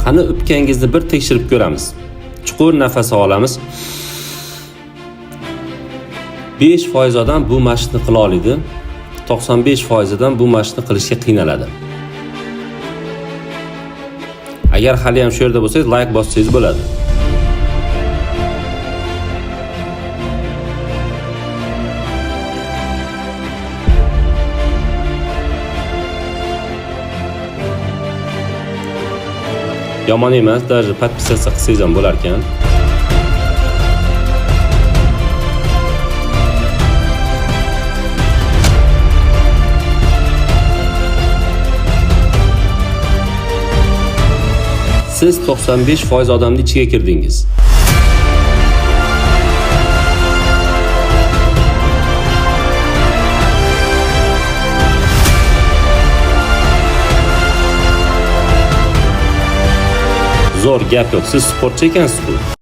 Qani, o'pkangizni bir tekshirib ko'ramiz. Chuqur nafas olamiz. 5% odam bu mashqni qila oladi. 95% odam bu mashqni qilishga qiynaladi. Agar hali ham shu yerda bo'lsangiz, like bossangiz bo'ladi. Yomon emas, даже подписаться qilsangiz ham bo'lar ekan. Siz 95% odamning ichiga kirdingiz. Zo'r, gap yo'q. Siz sportchi ekansiz-ku.